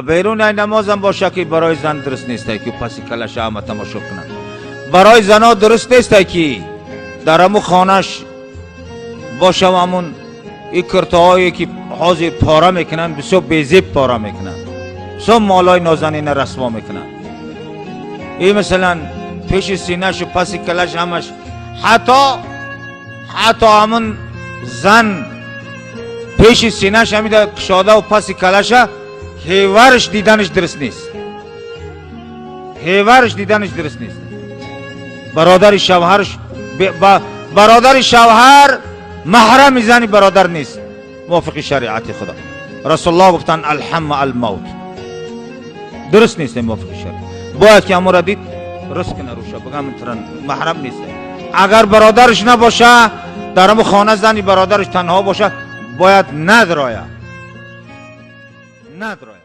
Берун ай намозам боша ки барои зан дуруст нест ки паси калаша ҳама тамошо кунанд. Барои зано дуруст нест ки дар ҳамун хонаш бошам, ҳамун ин куртаҳое ки ҳозир пора мекунанд, бисёр безеб пора мекунанд, бисёр молои нозанина расво мекунанд. Ин масалан пеши синашу паси калаш ҳамаш, ҳатто ҳамун зан пеши синаш ҳамида кушодаву паси калаша ҳеварш диданаш дуруст нест, ҳеварш диданаш дуруст нест. Бародари шавҳарш, бародари шавҳар маҳрами зани бародар нест мувофиқи шариати Худо. Расулуллоҳ гуфтанд: алҳамма алмавт. Дуруст нест мувофиқи шариат. Бояд ки ҳамонро дид, руст кина руша, бигам маҳрам нест. Агар бародараш набоша, дар ҳамон хона зани бародараш танҳо боша, бояд надроя, надроя.